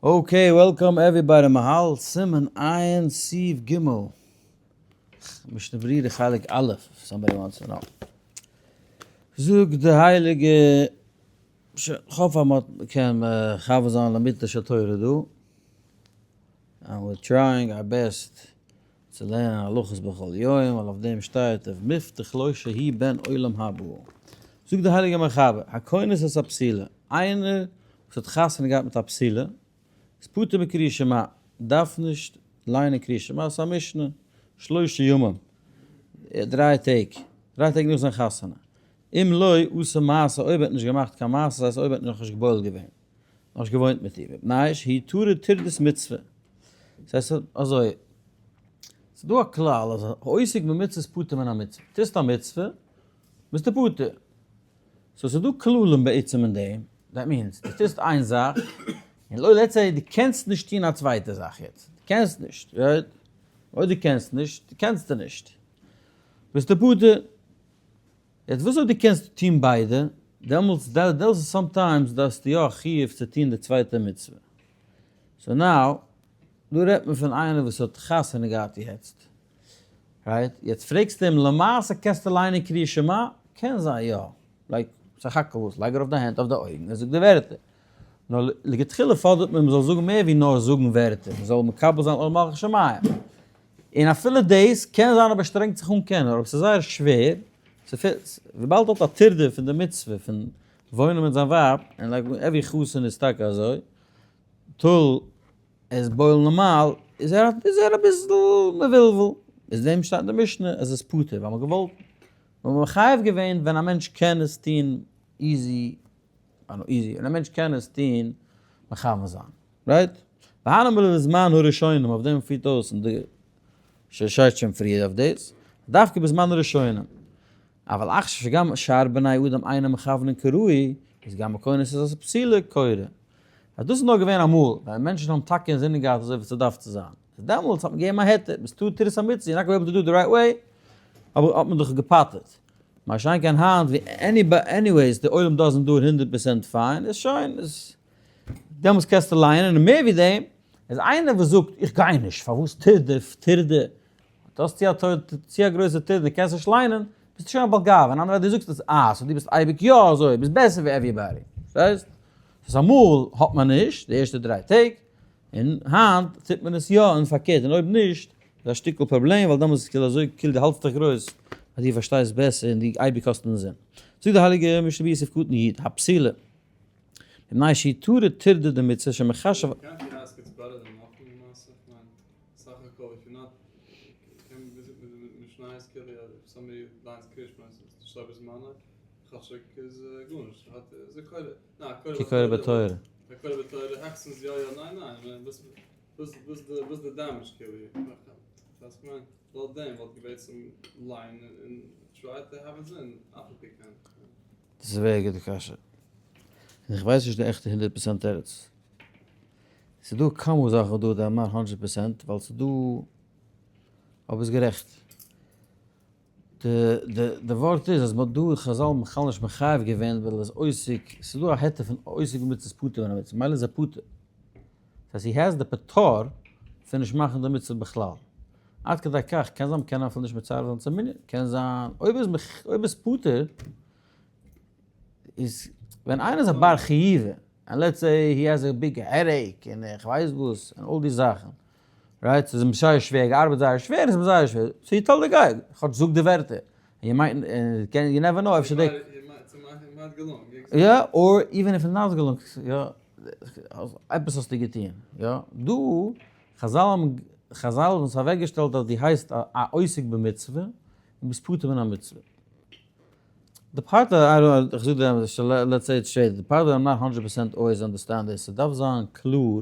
Okay, welcome everybody, מ'האלט סימן עיין סעיף ג', משנה ברורה חלק א', if somebody wants to know. זאגט די הייליגע, כ'האף אז מ'קען מכוון זיין לאמיתה של תורה דא, and we're trying our best צו לערנען הלכות בכל יום, ווייל אויף דעם שטייט מובטח לו שהוא בן עולם הבא. זאגט די הייליגע מחבר, הכונס את הבתולה, איינער וואס האט חתונה געהאט מיט א בתולה, איז פטור מקריאת שמע, דארף נישט ליינען קריאת שמע, ס'איז א משנה, שלושה ימים, דריי טעג, דריי טעג נאך זיין חתונה, אם לא עשה מעשה, אויב ער האט נישט געמאכט קיין מעשה, דאס הייסט אויב ער האט נאכנישט בועל געווען, נאכנישט געוואוינט מיט איר, מפני שהוא טרוד טרדת מצוה, דאס הייסט אזוי, ס'איז דא א כלל אז העוסק במצוות פטור מן המצוה, טוסט א מצוה, ביסטו פטור. so ס'איז דא כללים בעצם אין דעם, that means, דו טוסט איין זאך, און לא let's say דו קענסט נישט טון א צווייטע זאך יעצט, דו קענסט נישט, right? אויב דו קענסט נישט, קענסטו נישט, ביסטו פטור. יעצט וואס אויב דו קענסט טון ביידע, דעמאלטס דעמאלטס sometimes דארפסטו יא א חיוב צו טון די צווייטע מצוה. so now, דא רעדט מען פון איינער וואס האט חתונה געהאט יעצט, right? יעצט פרעגסטו אים למעשה קענסטו ליינען קריאת שמע? קען זיין יא, like סך הכל וואס, לייג ארויף די הענט אויף די אויגן און זאג די ווערטער. נאר לכתחילה פאדערט מען מ'זאל זאגן מער ווי נאר זאגן ווערטער, מ'זאל מקבל זיין עול מלכות שמים. און אפילו דאס קען זיין אויב ער שטרענגט זיך אן קען ער, אבער ס'איז זייער שווער, וויבאלד ער האט א טירדה פון די מצוה פון וואוינען מיט זיין ווייב, און like every חתן איז טאקע אזוי, till ער איז בועל נארמאל, איז ער איז ער אביסל מבולבל, איז דעם שטייט אין די משנה אז עס איז פטור, ווייל מ'האט געוואלט, מ'האט מחייב געווען ווען א מענטש קען עס טון easy, easy, ווען א מענטש קען עס טון מכוון זיין, right? והני מילי בזמן הראשונים, אויף דעם פירט אויס אין די ששייט שוין פריער אויף דאס, דווקא בזמן הראשונים, אבל עכשיו שגם שאר בני אדם אינם מכוונין כראוי, איז גם הכונס את הבתולה קורא. אז דאס איז נאר געווען אמאל, ווען מענטשן האבן טאקע אינזינען געהאט אזוי ווי ס'דארף צו זיין. איז דעמאלטס האט מען געגעבן א היתר, ביסט טרוד טרדת המצוה, you're not gonna be able to do it the right way, אבער האט מען דיך געפטר'ט. מה שאין כן היינט ווי anyways די עולם doesn't do it 100% fine, איז שוין, איז דעמאלטס קענסטו לייענען, און מער ווי דעם, איז איינער וואס זאגט איך גיי נישט, פארוואס טרדה, טרדה, דו האסט צו א צו א גרויסע טרדה, דו קענסט נישט ליינען, ביסטו שוין א בעל גאווה, אין אנדערע ווערטער דו זאגסט עס אה, so דו ביסט אייביג יא אזוי, ביסט בעסער ווי everybody, פארשטייסט? ס'איז אמאל האט מען נישט, די ערשטע דריי טעג, און היינט טוט מען עס יא און פארקערט, און אויב נישט איז א שטיקל פראבלעם ווייל דעמאלטס איז כאילו אזוי כאילו דו האלטסט דיך גרויס אז דו פארשטייסט בעסער און דו אייביג האסט אינזין. זאגט די הייליגע משנה ברורה סעיף קטן י, הבתולה, מפני שהיא טרוד טרדה דמצוה שמחשב. סך הכל if you're not קען ווי זאגט מען די משניות כאילו אז if somebody ליינס קריאת שמע שלא בזמנו כאטשיג איז גארנישט האט איז א קורא ניין א קורא כי קורא בתורה. א קורא בתורה העכסטענס יא יא ניין ניין וואס וואס וואס די וואס די damage כאילו וואס כ'מיין לויט דעם וואלט געווען צום ליינען און try to have א זין אף על פי כן. דאס איז א זייער גוטע קשיא. און איך ווייס נישט די עכטע הונדערט פראצענט תירוץ. ס'איז דא כמה זאכן דא that I'm not hundred percent ווייל ס'איז דא אבער ביסט גערעכט. די די די ווארט איז אז מ'האט דא חזל בכלל נישט מחייב געווען ווייל ער איז עוסק, ס'איז דא א היתר פון עוסק במצוות פטור מן המצוה ממילא איז ער פטור. דאס הייסט he has די פטור פון נישט מאכן די מצוה בכלל. עד כדי כך קען זיין מ'קען אפילו נישט מצרף זיין צום מנין, קען זיין אויב איז אויב איז פטור איז ווען איינער איז א בר חיובא און let's say he has a big headache און איך ווייס וואס און all די זאכן, right? ס'איז אים זייער שווער, געארבעט זייער שווער, איז אים זייער שווער, so he tell the guy, כאטש זאג די ווערטער, you might, you never know, אפשר די. יא, or even if not געלונגט, יא, עפעס האסטו געטון, יא, דא, חזל האבן, חזל האבן עס אוועקגעשטעלט אז דו הייסט א עוסק במצוה, און ביסט פטור מן המצוה. די part I don't, איך זאג דיר אמת, let's say it straight, די part I'm not hundred percent always understand איז, ס'דארף זיין קלאר,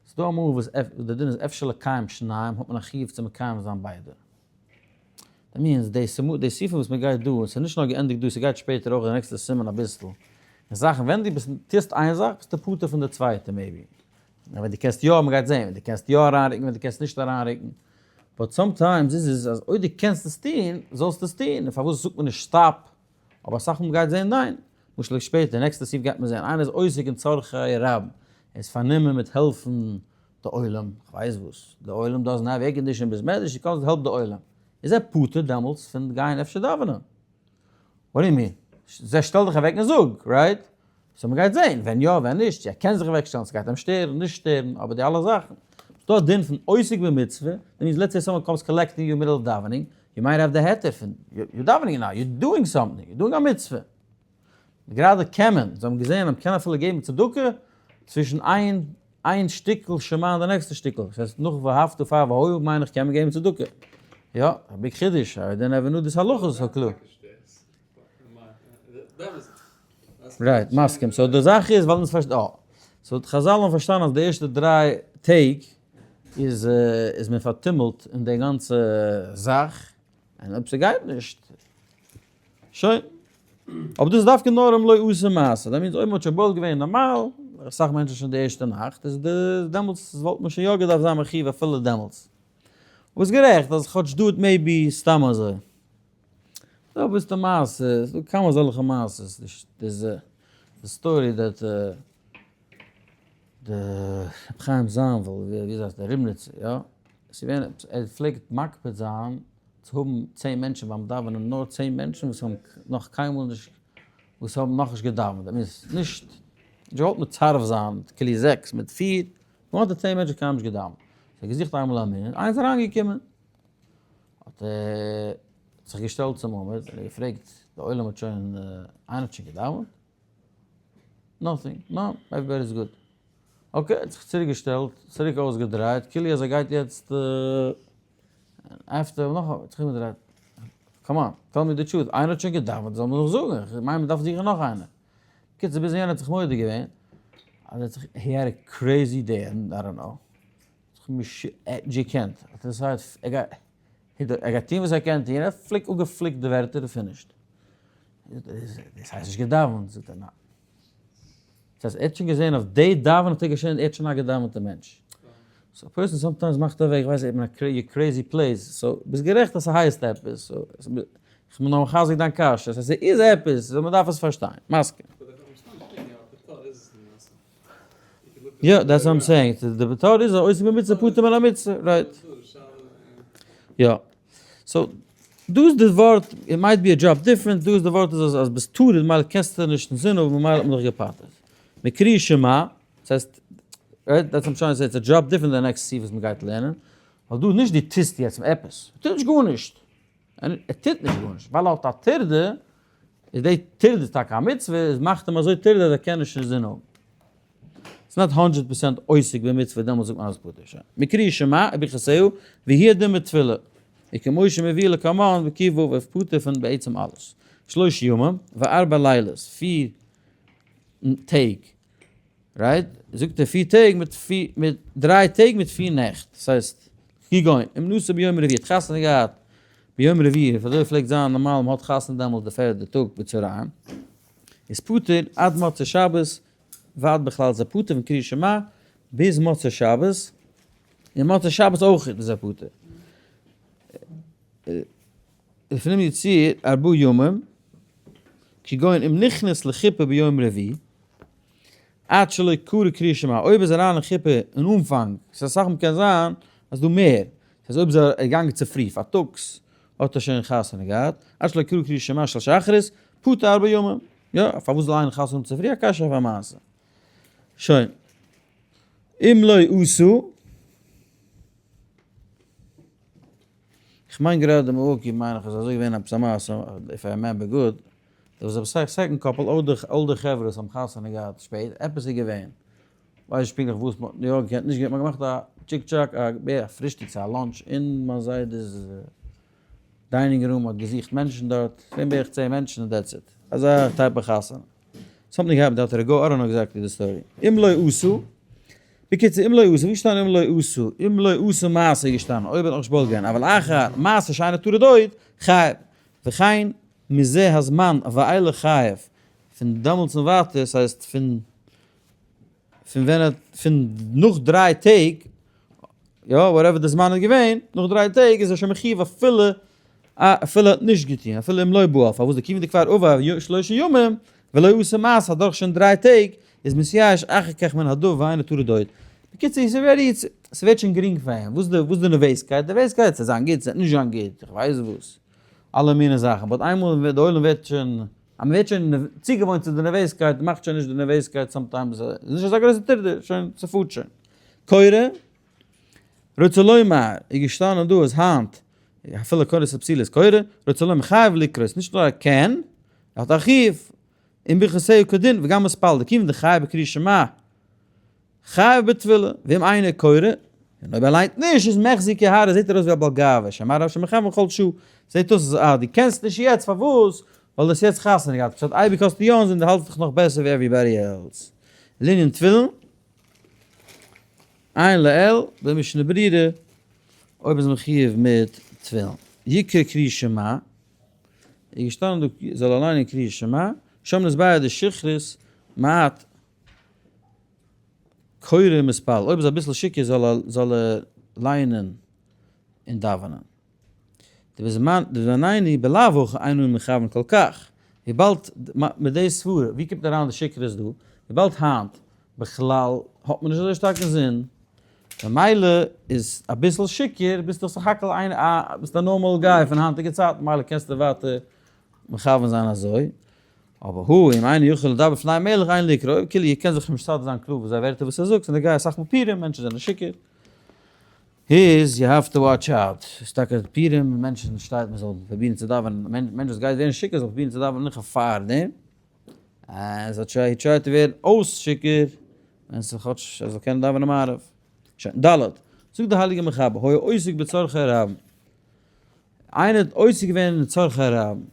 ס'דא אמאל וואס די דין איז אפשר לקיים שניים האט מען א חיוב צו מקיים זיין ביידע. That means די סעיפים וואס מ'גייט דא, ס'איז נישט נאר געענדיגט דא, ס'גייט שפעטער אויך די נעקסטע סימן אביסל, און זאכן ווען דו ביסט טוסט איין זאך ביסטו פטור פון די צווייטע maybe. און ווען דו קענסט יא, מ'גייט זען, ווען דו קענסט יא אריינרוקן ווען דו קענסט נישט אריינרוקן, but sometimes איז עס אז אויב דו קענסט עס טון, זאלסטו עס טון, און פארוואס זאגט מען נישט stop, אבער אסאך מאל מ'גייט זען ניין, למשל שפעטער, נעקסטע סעיף גייט מען זען, איינער איז עוסק אין צרכי רבים. איז פארנומען מיט העלפן די עולם, כ'ווייס וואס, די עולם doesn't have air condition בית מדרש, he comes help די עולם, איז ער פטור דעמאלטס פון גיין אפשר דאווענען? What do you mean? זיי שטעל דיך אוועק און זאג, right? So מ'גייט זעהן ווען יא ווען נישט, צו ער קען זיך אוועקשטעלן, ס'גייט אים שטערן, נישט שטערן, אבער די אלע זאכן. ס'דא א דין פון עוסק במצוה, that means let's say someone comes collecting you middle of davening, you might have the היתר פון, you davening now, you doing something, you doing א מצוה. גראדע קען מען, זיי האבן געזעהן אז מ'קען אפילו געבן צדקה צווישן איין איין שטיקל שמע און די נעקסטע שטיקל, דאס הייסט נאך ואהבת פאר והיה מיין איך קען מען געבן צדקה. יא, א big חידוש, I didn't ever knew this הלכה so קלאר. Right, מסכים. So די זאך איז ווייל אונז פארשט אה. So חזל האבן פארשטאנען אז די ערשטע דריי טעג איז איז מען פארטומלט אין די גאנצע זאך, און אויב ס'גייט נישט, שוין. אבער דאס איז דווקא נאר אם לא עשה מעשה, that means אויב מ'האט שוין בועל געווען נארמאל, אסאך מענטשן שוין די ערשטע נאכט, איז די דעמאלטס וואלט מען שוין יא געדארפט זיין מחיוב אפילו דעמאלטס. ביסט גערעכט אז כאטש דא האט maybe סתם אזוי. דא ביסטו מעשה, ס'דא כמה אזעלכע מעשות, די story that די רבי חיים זאנוויל, ווי אזוי הייסט דער ריבניצער, יא? ס'איז געווען עפעס, ער פלעגט מקפיד זיין צו האבן 10 מענטשן ביים דאווענען, נאר 10 מענטשן וואס האבן נאך קיינמאל נישט, וואס האבן נאכנישט געדאווענט, דאס מיינט נישט, נישט געוואלט מצרף זיין כלי זעקס מיט פיר, נאר די 10 מענטשן וואס קיינמאל נישט געדאווענט. ער האט געזוכט איינמאל א מנין, איינער איז אריינגעקומען, האט ער זיך געשטעלט צום עמוד און ער געפרעגט, די עולם האט שוין, איינער האט שוין געדאווענט? Nothing, no, everybody is good. Okay, האט זיך צוריק געשטעלט, צוריק אויסגעדרייט, כאילו אז ער גייט יעצט after, נאך האט זיך איבערגעדרייט, come on, tell me the truth, איינער האט שוין געדאווענט, זאל מען דאך זאגן, איך מיין מען דארף זוכן נאך איינער. בקיצור, ביז יענער האט זיך מודה געווען, אז ער האט זיך, he had a crazy day, I don't know, זיך מש ער האט נישט געקענט, האט ער decided, ער גייט, ער גייט טון וואס ער קען טון, ער האט פליק אפגעפליקט די ווערטער און finished. דאס הייסט נישט געדאווענט, זאגט ער, ניין. דאס הייסט ער האט שוין געזען אויף די דאווענען האט ער געשען, ער האט שוין א געדאווענטע מענטש. So א person sometimes מאכט א וועג, איך ווייס איך בין א crazy place, so ביסט גערעכט אז ס'הייסט עפעס, so איך בין נאר מחזק דיין קשיא, ס'הייסט ס'איז עפעס, so מ'דארף עס פארשטיין, מסכים. יא, that's what I'm saying, די בתור איז א עוסק במצוה פטור מן המצוה, right. יא. So, דא איז די ווארט, it might be a drop different, דא איז די ווארט איז אז ביסט טרוד ממילא קענסטו נישט אין זין האבן ממילא האט מען דיך געפטר'ט. מקריאת שמע, דאס הייסט, right, that's I'm trying to say, it's a drop different די next סעיף וואס מ'גייט לערנען, ווייל דא נישט דו טוסט יעצט עפעס, ער טוט נישט גארנישט, ער טוט נישט גארנישט, ווייל ער האט א טירדה, איז די טירדה טאקע א מצוה, איז מאכט אים אזוי טירדה אז ער קען נישט אין זין האבן. ס'איז not 100% עוסק במצוה דעמאלטס זאגט מען אז פטור שוין. מקריאת שמע וברכותיה והוא הדין בתפילה. וכמו שמביא לקמן בקיבו ואיז פטור פון בעצם אלעס. שלוש ימים וארבע לילות, פיר טעג. Right? זאגט ער פיר טעג מיט פיר מיט דריי טעג מיט פיר נעכט. דאס הייסט, כגון, אם נשא ביום רביעי, האט חתונה געהאט ביום רביעי, אזוי פלעגט זיין נארמאל מ'האט חתונה דעמאלטס די פערדע טאג בצהריים, איז פטור עד מוצאי שבת ועד בכלל איז ער פטור פון קריאת שמע ביז מוצאי שבת, און מוצאי שבת אויך איז ער פטור. לפנים יציר ארבעה ימים, כגון אם נכנס לחופה ביום רביעי, עד שלא קרא קריאת שמע, אויב איז אריין אין חופה אין אנפאנג, ס'איז אסאך מאל קען זיין אז דא מער, ס'הייסט אויב איז ער געגאנגען צופרי פארטאגס האט ער שוין חתונה געהאט, עד שלא קרא קריאת שמע של שחרית, פטור ארבעה ימים. יא, פארוואס זאל איינער חתונה האבן צופרי? א קשיא אויף א מעשה. שוין. אם לא עשו. איך מיין גראדע מילוואקי מיין איך איז אזוי געווען עפעס א מעשה, if I remember good, דער was עפעס א second couple, אדער חברה וואס האבן חתונה געהאט שפעט, עפעס איז געווען, ווייס נישט פונקטליך וואס, מ'האט יא געקענט נישט געקענט, מ'האט געמאכט א טשיק טשאק, א פרישטאג צו א lunch אין מיין זיידע'ס dining room האט געזוכט מענטשן דארט, געווען בערך 10 מענטשן און that's it. אזא type of חתונה. Something happened האט ער גא, I don't know exactly the story. אם לא עשו, בקיצור אם לא עשו, ווי געשטאנען אם לא עשו? אם לא עשו מעשה איז געשטאנען, אויב האט נאכנישט בועל געווען, אבל אחר מעשה שאינו טרוד עוד, חייב. וכן מזה הזמן ואילך חייב. פון דעמאלטס און ווייטער, ס'הייסט פון פון ווען ער פון נאך דריי טעג, יא whatever די זמן איז געווען, נאך דריי טעג איז ער שוין מחיוב אפילו אפילו האט נישט געטון, אפילו אם לא בעל, פארוואס דכיון דכבר עבר שלושה ימים ולא עשה מעשה, אדורך שוין דריי טעג, איז מתייאש אחר כך מן הדבר ואינו טרוד עוד. בקיצור איז already ס'ווערט שוין גרינג פאר אים, וואס וואס די נערוועזקייט? די נערוועזקייט ס'זאל זיין גוט ס'זאל נישט זיין גוט, איך ווייס וואס, אלע מיני זאכן, but איינמאל די עולם ווערט שוין, אז מ'ווערט שוין צוגעוואוינט צו די נערוועזקייט מאכט שוין נישט די נערוועזקייט sometimes, איז נישט אזא גרויסע טרדה, שוין ס'פארט שוין. קורא, רוצה לומר, איז געשטאנען דא אז היינט, אפילו קורא ספסיל איז קורא, רוצה לומר חייב לקרות, נישט נאר ער קען, ער האט א חיוב, און ברכותיה כדין, וגם מתפלל, דכיון דחייב בקריאת שמע, חייב בתפילה, ואם אינו קורא, און אויב ער ליינט נישט איז מחזי כהרע, זעט ער אויס ווי א בעל גאווה, שאמר רב שמכוון כל שעה, זעט אויס אז אה, דו קענסט נישט יעצט, פארוואס? ווייל דו האסט יעצט חתונה געהאט, פשט אייביג האסטו יא אינזין, דו האלטסט דיך נאך בעסער ווי everybody else. לענין תפילין, עיין לעיל במשנה ברורה, אויב איז מען חיוב מיט תפילין. יקרא קריאת שמע, איז געשטאנען דא זאל ער ליינען קריאת שמע, שם נתבאר דשכרות מעט קורא ומתפלל, אויב איז אביסל שיכור זאל ער זאל ער לייענען און דאווענען. דבזמנינו בלאו הכי אינו מכוון כל כך, וויבאלד מיט די סברה, ווי קומט אריין די שיכרות דא? וויבאלד היינט בכלל האט מען נישט אזוי שטארק אינזין, ממילא איז אביסל שיכור ביסטו סך הכל איין א ביסט א normal guy פון היינטיגע צייטן ממילא קענסטו ווייטער מכוון זיין אזוי, אבער הא אם אינו יכול לדבר לפני מלך אין לקרוא, אויב כאילו איר קענט זיך נישט מסדר זיין קלאר וואס זיי ווערטער וואס ער זאגט, ס'איז נוגע אסאך מאל פורים, מענטשן זענען שיכור, איז you have to watch out, ס'איז טאקע פורים, מענטשן שטייט מען זאל פרובירן צו דאווענען, מענטש וואס גייט ווערן שיכור זאל פרובירן צו דאווענען מנחה פארדעם, ער זאל try try to ווערן אויס שיכור, ווען ס'איז כאטש ער זאל קענען דאווענען מעריב. שוין, ד', זאגט די הייליגע מחבר, היה עוסק בצרכי רבים, איינער האט עוסק געווען אין צרכי רבים.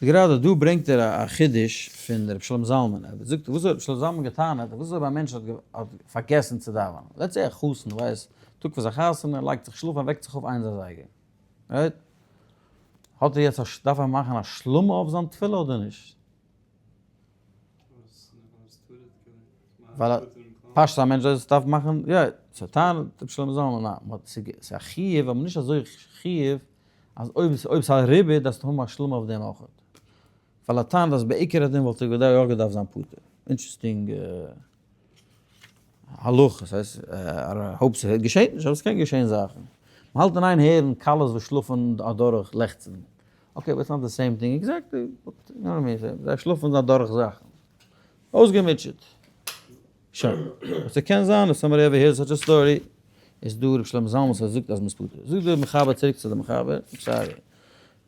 גראדע דא ברענגט ער א חידוש פון רבי שלמה זלמן, ער זאגט וואס האט רבי שלמה זלמן געטענה'ט, וואס אויב א מענטש האט פארגעסן צו דאווענען, let's say א חתן ווייסט טאג פאר זיין חתונה, לייגט זיך שלאפן וועקט זיך אויף איינס אזייגער, right? האט ער יעצט א דארף ער מאכן השלמה אויף זיין תפילה אדער נישט? ווייל פשט א מענטש דאס דארף מאכן יא, so טענה'ט רבי שלמה זלמן ניין, מ'האט ס'איז א חיוב אבער נישט אזוי חיוב אז אויב אויב ס'איז א ריבית דארפסטו האבן השלמה אויף דעם אויך. ווייל ער טענה'ט אז בעיקר הדין וואלט ער אוודאי אויך געדארפט זיין פטור. interesting הלכה, ס'הייסט hope ס'געשעט נישט אבער ס'קען געשען זאכן. מ'האלט אין איין הערן כלות וואס שלאפן אדורך לעכצן. okay, but it's not the same thing exactly, but you know what I mean, זיי שלאפן אדורך זאכן. אויסגעמוטשעט. שוין. ס'קען זיין אז somebody ever heard such a story, איז דא ר' שלמה זלמן וואס זאגט אז מ'איז פטור. זאגט דער מחבר צוריק צו די מחבר, sorry.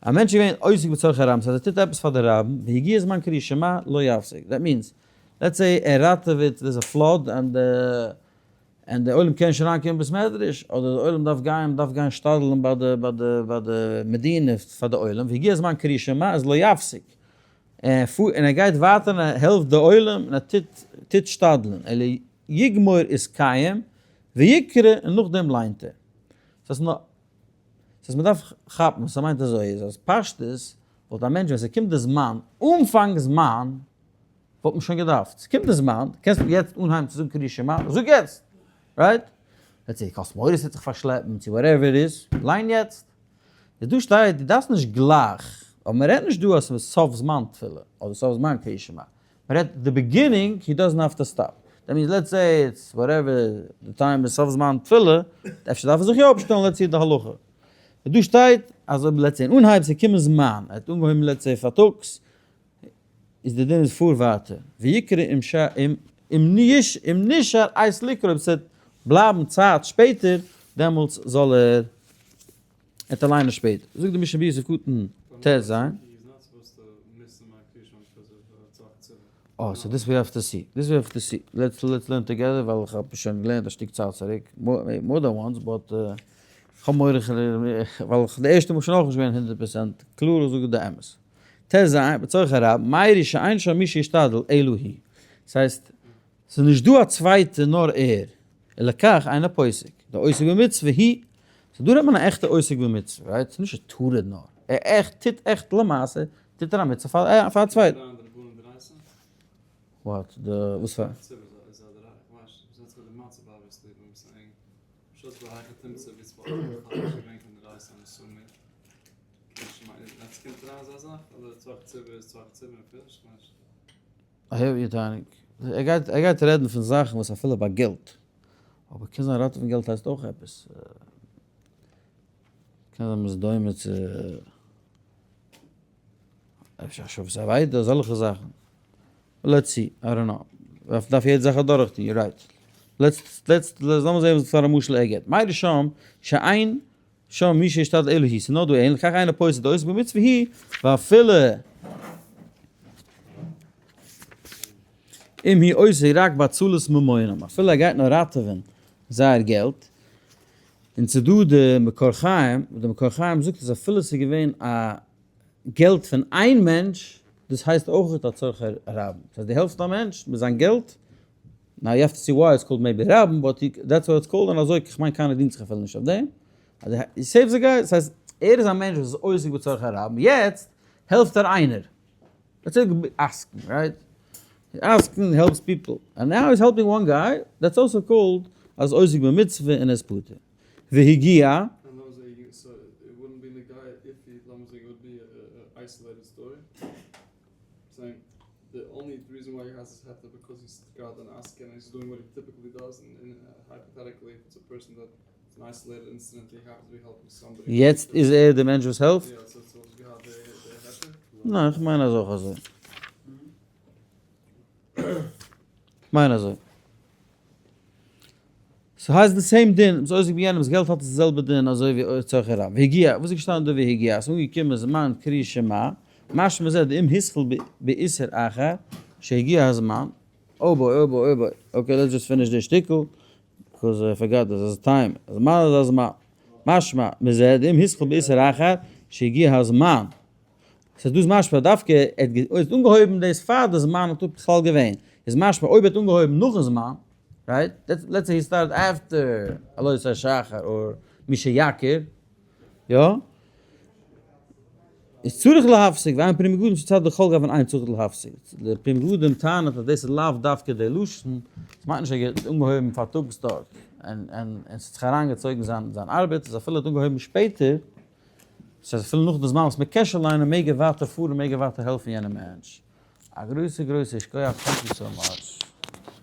א מענטש איז געווען עוסק בצרכי רבים, ס'הייסט ער טוט עפעס פאר די רבים, והגיע זמן קריאת שמע לא יפסיק. that means, let's say ער ראטעוועט, there's a flood and און די עולם קען נישט אריין קומען בית מדרש, אדער די עולם דארף גיין, מ'דארף גיין שתדל'ן ביי די ביי די ביי די מדינה פאר די עולם, והגיע זמן קריאת שמע איז לא יפסיק, ער פארט און ער גייט ווייטער און ער העלפט די עולם און ער טוט טוט שתדל'ן, אלא יגמור איז קיים ויקרא און נאכדעם ליינט ער. ס'הייסט נאר, ס'הייסט מ'דארף כאפן וואס ער מיינט אזוי איז אז פשטות וואלט א מענטש ווען ס'קומט די זמן, אנפאנג זמן, וואלט מען שוין געדארפט, ס'קומט די זמן, קענסט יעצט אנהייבן צו זאגן קריאת שמע, זאג יעצט! right? let's say קאסט מורא ס'וועט זיך פארשלעפן, צו whatever it is, ליין יעצט. איז דא שטייט דו דארפסט נישט גלייך, אבער מ'רעדט נישט דא אז ס'איז סוף זמן תפילה, אדער סוף זמן קריאת שמע, מ'רעדט די beginning, he doesn't have to stop. that means let's say it's whatever די time איז סוף זמן תפילה, אפשר דארף ער זיך יא אפשטעלן let's see די הלכה. און דא שטייט אז אויב let's say אין אנהייב ס'קומען זמן, ער האט אנגעהויבן let's say פארטאגס, איז די דין איז פאר ווייטער, ויקרא אם ש אם אם יש אם נשאר עת לקרוא אויב ס'וועט בלייבן צייט שפעטער דעמאלטס זאל ער עט ער ליינען שפעטער, זאגט די משנה ברורה סעיף קטן ט ז. אה so this we have to see, this we have to see, let's let's learn together ווייל איך האב שוין געלערנט א שטיק צייט צוריק, more than once but כ'האב מורא ווייל די ערשטע מאל שוין אויך נישט געווען הונדערט פערסענט קלאר איך זאג די אמת. ט ז, בצורך הרב, מאירי שאין שם מי שישתדל אלא הוא. ס'הייסט, ס'איז נישט דא א צווייטע נאר ער, ולכך אינו פוסק, די עוסק במצוה היא, so דא רעדט מען א עכטע עוסק במצוה, right? ס'איז נישט א טרוד נאר, ער עכט טוט עכט למעשה, טוט ער א מצוה פאר א צווייטן. what? די וואס פאר? קריאת שמע, עס קומט אריין אזא זאך? אדער צורך ציבור איז צורך ציבור און פיניש? כ'מיין נישט. I hear what you're telling. ער גייט ער גייט רעדן פון זאכן וואס אפילו ביי געלט. אבער קען זיין ראטעווען געלט הייסט אויך עפעס. קען זיין מ'איז דומה צו אפשר השבת אבידה אזעלכע זאכן. Let's see, I don't know. דארף יעדע זאך אדורך טון, you're right. Let's let's לאמיר זעהן וואס פאר א משל ער געבט. מאי דשם שאין שם מי שישתדל אלא היא, ס'איז נאר דא איין, לכך אינו פוסק דעוסק במצוה היא, ואפילו אם היא עוסק רק בהצלת ממונם, אפילו ער גייט נאר ראטעווען זייער געלט, און ס'איז דא די מקור חיים, וואס די מקור חיים זאגט אז אפילו ס'איז געווען א געלט פון איין מענטש, דאס הייסט אויך א צרכי רבים, דאס הייסט דו העלפסט א מענטש מיט זיין געלט, now you have to see why it's called maybe רבים, but that's what it's called, און אזוי, כ'מיין קיינער דינט זיך אפילו נישט אויף דעם, אז he saves a guy, דאס הייסט ער איז א מענטש וואס איז עוסק בצרכי רבים, יעצט העלפט ער איינער, let's say עסקן, right? עסקן helps people, and now he's helping one guy, that's also called אז עוסק במצוה און איז פטור. והגיע. יעצט איז ער די מענטש וואס העלפט? ניין, איך מיין אז אויך אזוי. כ'מיין אזוי. ס'הייסט די same דין, מ'איז עוסק ביי יענעמ'ס געלט האט עס די זעלבע דין אזוי ווי צרכי רבים. והגיע, וואס איז געשטאנען דא והגיע? ס'איז אנגעקומען זמן קריאת שמע, משמע זה דאם התחיל באיסור אחר שהגיע הזמן, oh boy oh boy oh boy, okay let's just finish די שטיקל, because I forgot דאס איז time, זמן איז א זמן, משמע מזה דאם התחיל באיסור אחר שהגיע הזמן, ס'איז דאס משמע דווקא ער האט אנגעהויבן דאס פאר די זמן האט בכלל געווען, איז משמע אויב ער האט אנגעהויבן נאכן זמן, right? Let's say he started after עלות השחר or משיכיר, יא? איז צריך להפסיק, ואין פרי מגדים שצד לכל גוון אין צריך להפסיק. די פרי מגדים טענה'ט אז דאס איז לאו דווקא די לשון, עס מיינט נישט ער האט אנגעהויבן פארטאגס דארט, און און עס האט זיך אריינגעצויגן זיין זיין ארבעט, איז אפילו ער האט אנגעהויבן שפעטער, ס'איז אפילו נאך די זמן וואס מ'קען שוין ליינען מעג ער ווייטער פארן מעג ער ווייטער העלפן יענעם מענטש. א גרויסע גרויסע שכוח thank you so much.